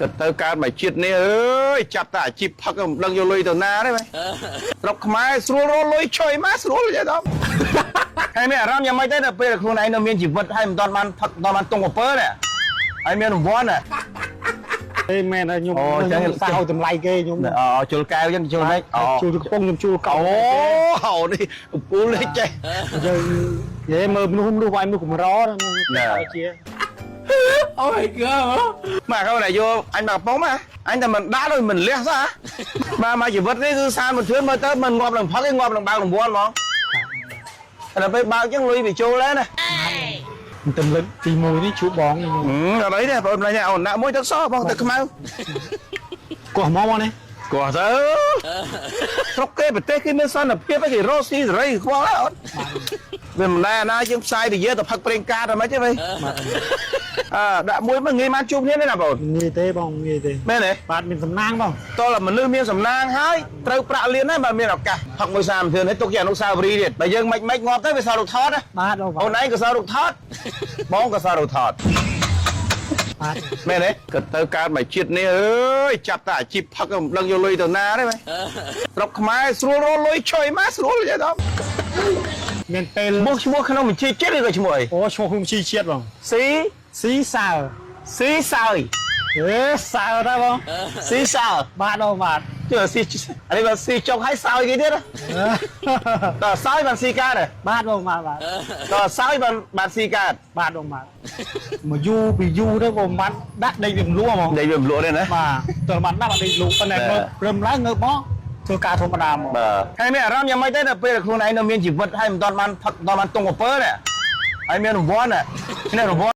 គិតទៅកើតមកជាតិនេះអើយចាប់តែអាជីពផឹកមិនដឹងយកលុយទៅណាទេបែស្រុកខ្មែរស្រួលរកលុយឆុយមកស្រួលចេះដល់ហើយមានអារម្មណ៍យ៉ាងម៉េចទេដល់ពេលដែលខ្លួនឯងនៅមានជីវិតហើយមិនទាន់បានផឹកមិនទាន់បានទង់ពើនេះហើយមានរង្វាន់ណា ទេមែនហើយខ្ញុំ អូចឹង ខ្ញុំសៅតម្លៃគេខ្ញុំ អូជុលកែវចឹងជុលម៉េចអូ ជួលកំប៉ុងខ្ញុំជួលកោ អូហៅនេះពូលនេះចេះ យើងនិយាយមើលមនុស្សមនុស្សវាយមនុស្សកម្រណា ណែ ជា Oh my God. មកកូនអាយកអញមកកំប៉ុងមកអញតែមិនដាក់ដូចមិនលះសោះបាទមកជីវិតនេះគឺសានមិនធឿនមើលទៅមិនងាប់នឹងផឹកទេងាប់នឹងបើករង្វាន់ហ្មងតែដល់ពេលបើកចឹងលុយវាចូលដែរណា ទំលឹកទី1នេះជួបបងខ្ញុំ អត់អីទេបងប្អូនអូនដាក់មួយទឹកសបងទឹកខ្មៅ កោះមកមកនេះ កោះទៅស្រុកគេប្រទេសគេមានសន្តិភាពគេរកស៊ីសេរីខ្វល់អត់វាមិនដែរណាយើងផ្សាយពជាទៅផឹកប្រេងកាតអីមិនទេវិញអើដាក់មួយមកងាយបានជួបគ្នាទេណាបង ងាយទេបងងាយទេ មែនទេ បាទមានសំណាងបង តើមនុស្សមានសំណាងហើយត្រូវប្រាក់លៀនហើយបើមានឱកាសផឹកមួយសាមធឿនហើយទុកជាអនុស្សាវរីយ៍ទៀតបើយើងមិនមិនងាប់ទៅវាសល់រូបថតណា បាទបង អូនឯងក៏សល់រូបថតបងក៏សល់រូបថត បាទ មែនទេគិតទៅកើតមកជាតិនេះអើយចាប់តែអាជីពផឹកមិនដឹងយកលុយទៅណាទេបែស្រុកខ្មែរស្រួលរកលុយឆុយមកស្រួលចេះដល់ មានពេល មកឈ្មោះក្នុងបញ្ជីជាតិឬក៏ឈ្មោះអី អូឈ្មោះខ្ញុំជីជាតិបង ស៊ី ស៊ីសើ ស៊ីសើយ អេសើដែរបង ស៊ីសើ បាទបងបាទ ជឿស៊ីអានេះបើស៊ីចុកឲ្យសើយគេទៀតណាដល់សើយបានស៊ីកើតទេ បាទបងបាទបាទ ដល់សើយបានបានស៊ីកើត បាទបងបាទមកយូរពីយូរទៅបងបានដាក់ដេកវាមលក់ហ្មង ដេកវាមលក់ទេណា បាទតើបានដាក់ដេកលក់ប៉ុន្តែមើលព្រមឡើងងើបមកធ្វើការធម្មតាមក បាទហើយមានអារម្មណ៍យ៉ាងម៉េចទេដល់ពេលដែលខ្លួនឯងនៅមានជីវិតហើយមិនទាន់បានផឹកមិនទាន់បានទង់ពើនេះហើយមានរង្វាន់នេះរង្វាន់